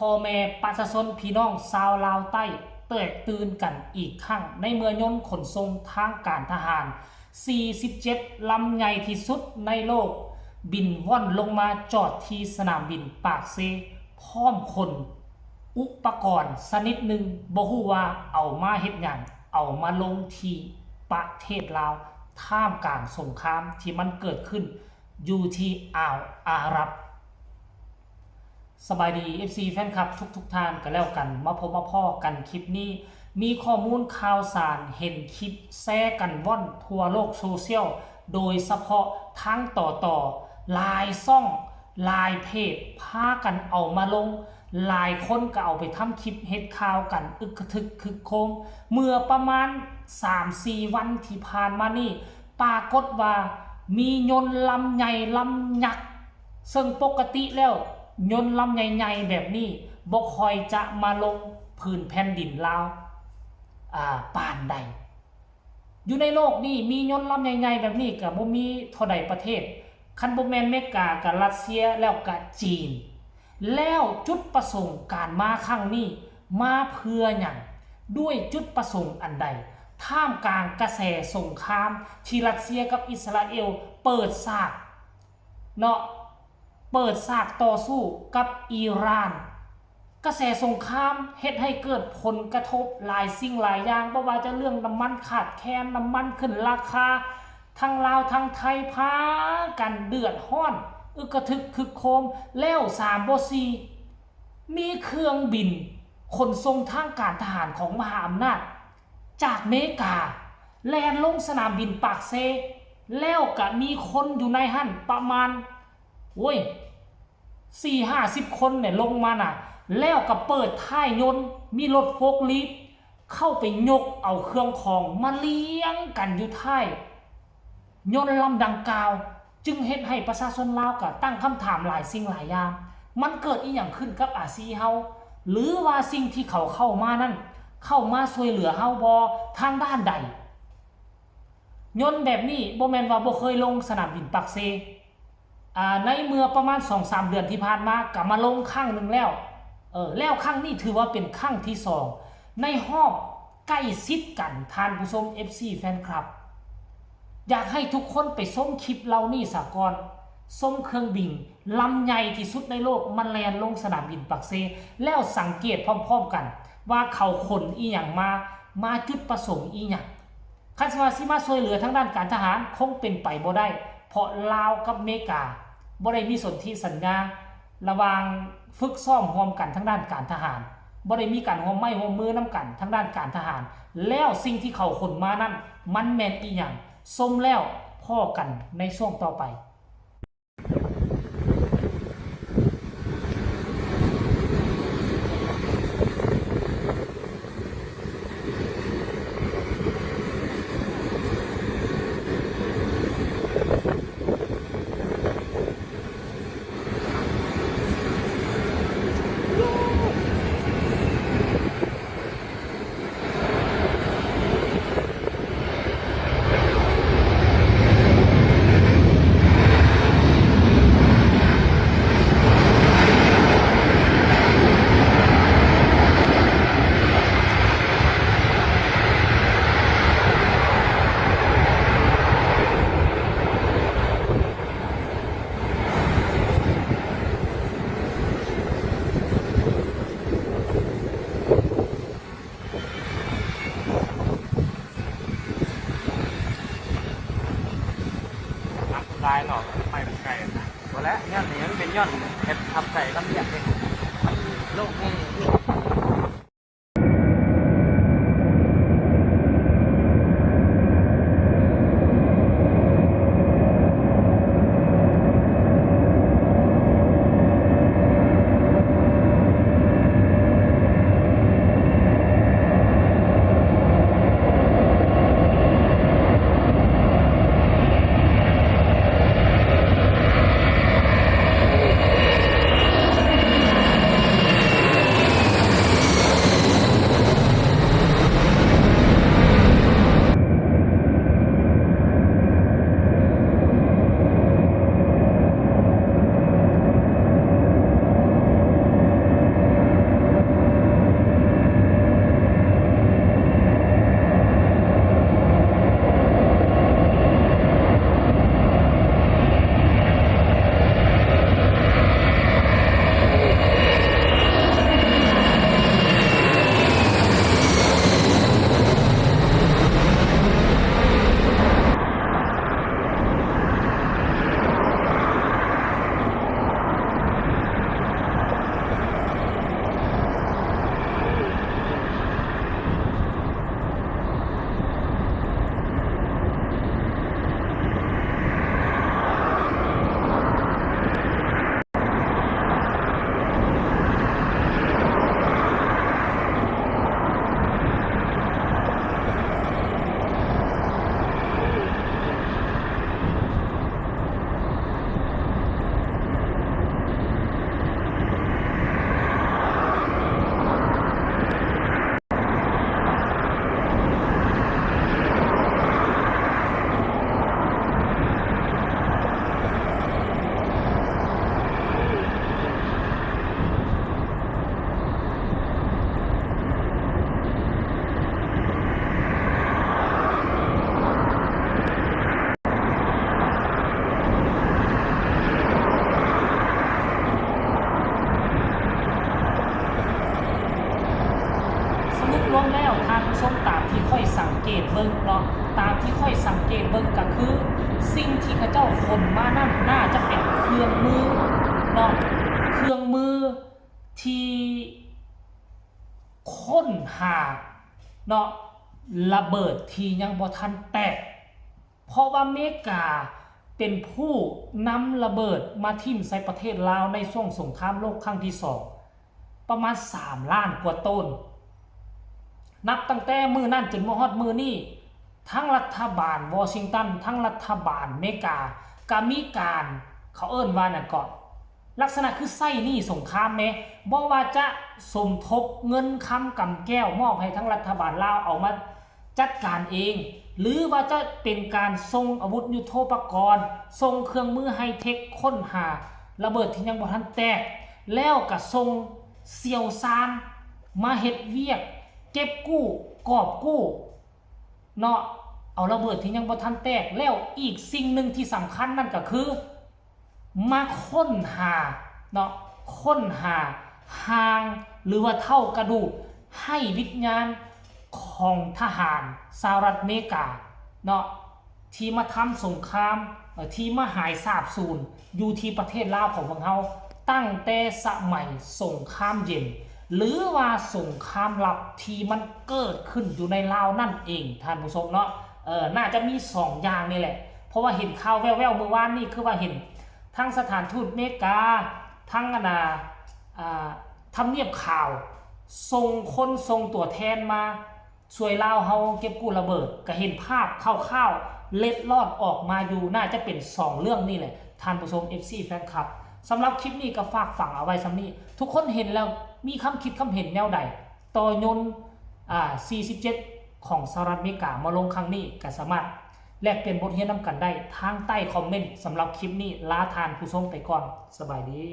ພໍ່ແມ່ປະຊາຊົນພີ່ນ້ອງຊາວລາວໃຕ້ແຕກຕື່ນກັນອີກຄັ້ງ ໃນເມື່ອຍົນຂົນສົ່ງທາງການທະຫານສີ່ສິບເຈັດລຳໃຫຍ່ທີ່ສຸດໃນໂລກ ບິນວ່ອນລົງມາຈອດທີ່ສະໜາມບິນປາກເຊ ພ້ອມຂົນອຸປະກອນຊະນິດໜຶ່ງ ບໍ່ຮູ້ວ່າເອົາມາເຮັດຫຍັງ ເອົາມາລົງທີ່ປະເທດລາວ ທ່າມກາງສົງຄາມທີ່ມັນເກີດຂຶ້ນຢູ່ທີ່ອ່າວອາຣັບ. ສະບາຍດີ ເອັຟຊີ ແຟນຄລັບທຸກໆທ່ານກະແລ້ວກັນ ມາພົບມາພໍ້ກັນຄລິບນີ້ ມີຂໍ້ມູນຂ່າວສານ ເຫັນຄລິບແຊກັນວ່ອນທົ່ວໂລກໂຊຊຽວ ໂດຍສະເພາະທາງ ຕ.ຕ. ຫຼາຍຊ່ອງ ຫຼາຍເພຈ ພາກັນເອົາມາລົງ ຫຼາຍຄົນກະເອົາໄປທຳຄລິບເຮັດຂ່າວກັນ ອຶກກະທຶກຄຶກໂຄມ. ເມື່ອປະມານສາມສີ່ວັນທີ່ຜ່ານມານີ້ ປາກົດວ່າມີຍົນລຳໃຫຍ່ລຳຍັກ ເຊິ່ງປົກກະຕິແລ້ວຍົນລຳໃຫຍ່ໆແບບນີ້ບໍ່ຄ່ອຍຈະມາລົງພື້ນແຜ່ນດິນລາວ ອາ ປານໃດ. ຢູ່ໃນໂລກນີ້ມີຍົນລຳໃຫຍ່ໆແບບນີ້ກະບໍ່ມີເທົ່າໃດປະເທດ ຄັນບໍ່ແມ່ນເມກາກະຣັດເຊຍ ແລ້ວກະຈີນ. ແລ້ວຈຸດປະສົງການມາຄັ້ງນີ້ ມາເພື່ອຫຍັງ? ດ້ວຍຈຸດປະສົງອັນໃດ? ທ່າມກາງກະແສສົງຄາມທີ່ຣັດເຊຍກັບອິດສະຣາເອວເປີດສາກເນາະ ເປີດສາກຕໍ່ສູ້ກັບອີຣານ. ກະແສສົງຄາມເຮັດໃຫ້ເກີດຜົນກະທົບຫຼາຍສິ່ງຫຼາຍຢ່າງ ບໍ່ວ່າຈະເລື່ອງນ້ຳມັນຂາດແຄນ, ນ້ຳມັນຂຶ້ນລາຄາ, ທັງລາວທັງໄທພາກັນເດືອດຮ້ອນ ອຶກກະທຶກຄຶກໂຄມ. ແລ້ວສາມບໍ່ສີ່ ມີເຄື່ອງບິນຂົນສົ່ງທາງການທະຫານຂອງມະຫາອຳນາດຈາກເມກາ ແລ່ນລົງສະໜາມບິນປາກເຊ ແລ້ວກະມີຄົນຢູ່ໃນຫັ້ນປະມານ ໂອ້ຍ ສີ່ຫ້າສິບຄົນນີ້ລົງມານະ ແລ້ວກະເປີດທ້າຍຍົນ ມີລົດໂຟກລີຟ ເຂົ້າໄປຍົກເອົາເຄື່ອງຂອງມາລຽງກັນຢູ່ທ້າຍຍົນລຳດັ່ງກ່າວ ຈຶ່ງເຮັດໃຫ້ປະຊາຊົນລາວກະຕັ້ງຄຳຖາມຫຼາຍສິ່ງຫຼາຍຢ່າງ ມັນເກີດອີ່ຫຍັງຂຶ້ນກັບອາຊີເຮົາ ຫຼືວ່າສິ່ງທີ່ເຂົາເຂົ້າມານັ້ນ ເຂົ້າມາຊ່ວຍເຫຼືອເຮົາບໍ່ທາງດ້ານໃດ? ຍົນແບບນີ້ບໍ່ແມ່ນວ່າບໍ່ເຄີຍລົງສະໜາມບິນປາກເຊ ອາ ໃນເມື່ອປະມານສອງສາມເດືອນທີ່ຜ່ານມາກະມາລົງຄັ້ງໜຶ່ງແລ້ວ ເອີ ແລ້ວຄັ້ງນີ້ຖືວ່າເປັນຄັ້ງທີສອງ ໃນຮອບໃກ້ຊິດກັນ ທ່ານຜູ້ຊົມ ເອັຟຊີ ແຟນຄລັບ ຢາກໃຫ້ທຸກຄົນໄປຊົມຄລິບເຫຼົ່ານີ້ສາກ່ອນ ຊົມເຄື່ອງບິນລຳໃຫຍ່ທີ່ສຸດໃນໂລກ ມັນແລ່ນລົງສະໜາມບິນປາກເຊ ແລ້ວສັງເກດພ້ອມໆກັນວ່າເຂົາຂົນອີ່ຫຍັງມາ ມາຈຸດປະສົງອີ່ຫຍັງ. ຄັນຊິວ່າຊິມາຊ່ວຍເຫຼືອທາງດ້ານການທະຫານ ຄົງເປັນໄປບໍ່ໄດ້ ເພາະລາວກັບເມກາບໍ່ໄດ້ມີສົນທິສັນຍາລະຫວ່າງຝຶກຊ້ອມຮ່ວມກັນທາງດ້ານການທະຫານ, ບໍ່ໄດ້ມີການຮ່ວມໄມ້ຮ່ວມມືນຳກັນທາງດ້ານການທະຫານ. ແລ້ວສິ່ງທີ່ເຂົາຂົນມານັ້ນ ມັນແມ່ນອີ່ຫຍັງ? ຊົມແລ້ວພໍ້ກັນໃນຊ່ວງຕໍ່ໄປ. ຫຼາຍເນາະ ໄປມັນໄກນະ. ບໍ່ແຫຼະ ຍ້ອນນີ້ມັນເປັນຍ້ອນເຮັດທັບໃສ່ລຳບຽກເດ້ ໂລກນີ້. ໂອ້ ເບິ່ງເນາະ ຕາມທີ່ຂ້ອຍສັງເກດເບິ່ງກໍຄື ສິ່ງທີ່ເຂົາເຈົ້າຂົນມານັ້ນໜ້າຈະເປັນເຄື່ອງມືເນາະ ເຄື່ອງມືທີ່ຄົ້ນຫາເນາະ ລະເບີດທີ່ຍັງບໍ່ທັນແຕກ ເພາະວ່າເມກາເປັນຜູ້ນຳລະເບີດມາຖິ້ມໃສ່ປະເທດລາວໃນຊ່ວງສົງຄາມໂລກຄັ້ງທີສອງ ປະມານສາມລ້ານກວ່າໂຕນ. ນັບຕັ້ງແຕ່ມື້ນັ້ນຈົນມາຮອດມື້ນີ້ ທັງລັດຖະບານວໍຊິງຕັນ ທັງລັດຖະບານເມກາ ກະມີການ ເຂົາເອີ້ນວ່າຫຍັງເກາະ ລັກສະນະຄືໃຊ້ໜີ້ສົງຄາມແມ ບໍ່ວ່າຈະສົມທົບເງິນຄຳກຳແກ້ວມອບໃຫ້ທາງລັດຖະບານລາວເອົາມາ ຈັດການເອງ ຫຼືວ່າຈະເປັນການສົ່ງອາວຸດຍຸດໂທປະກອນ, ສົ່ງເຄື່ອງມືໄຮເທັກຄົ້ນຫາລະເບີດທີ່ຍັງບໍ່ທັນແຕກ, ແລ້ວກະສົ່ງຊ່ຽວຊານມາເຮັດວຽກເກັບກູ້, ກອບກູ້ເນາະ, ເອົາລະເບີດທີ່ຍັງບໍ່ທັນແຕກ. ແລ້ວອີກສິ່ງໜຶ່ງທີ່ສຳຄັນນັ້ນກະຄື ມາຄົ້ນຫາເນາະ, ຄົ້ນຫາຮ່າງ ຫຼືວ່າເທົ່າກະດູກໄຮ້ວິນຍານຂອງທະຫານສະຫະລັດອາເມລິກາເນາະ ທີ່ມາທຳສົງຄາມ ເອີ ທີ່ມາຫາຍສາບສູນຢູ່ທີ່ປະເທດລາວຂອງພວກເຮົາ ຕັ້ງແຕ່ສະໄໝສົງຄາມເຢັນ ຫຼືວ່າສົງຄາມລັບທີ່ມັນເກີດຂຶ້ນຢູ່ໃນລາວນັ້ນເອງ ທ່ານຜູ້ຊົມເນາະ. ເອີ ໜ້າຈະມີສອງຢ່າງນີ້ແຫຼະ ເພາະວ່າເຫັນຂ່າວແວ່ວໆມື້ວານນີ້ ຄືວ່າເຫັນ ທັງສະຖານທູດເມກາ ທັງອັນນ່າ ອ່າ ທຳນຽບຂາວ ສົ່ງຄົນ ສົ່ງຕົວແທນມາຊ່ວຍລາວເຮົາເກັບກູ້ລະເບີດ ກະເຫັນພາບຄ່າວໆເລັດລອດອອກມາຢູ່ ໜ້າຈະເປັນສອງເລື່ອງນີ້ແຫຼະ ທ່ານຜູ້ຊົມ ເອັຟຊີ ແຟນຄລັບ. ສຳລັບຄລິບນີ້ກະຝາກຝັງເອົາໄວ້ສ່ຳນີ້ ທຸກຄົນເຫັນແລ້ວມີຄຳຄິດຄຳເຫັນແນວໃດຕໍ່ຍົນ ອ່າ ສີ່ສິບເຈັດ ຂອງສະຫະລັດອາເມລິກາມາລົງຄັ້ງນີ້ ກະສາມາດແລກປ່ຽນບົດຮຽນນຳກັນໄດ້ທາງໃຕ້ຄອມເມັນ. ສຳລັບຄລິບນີ້ລາທ່ານຜູ້ຊົມໄປກ່ອນ ສະບາຍດີ.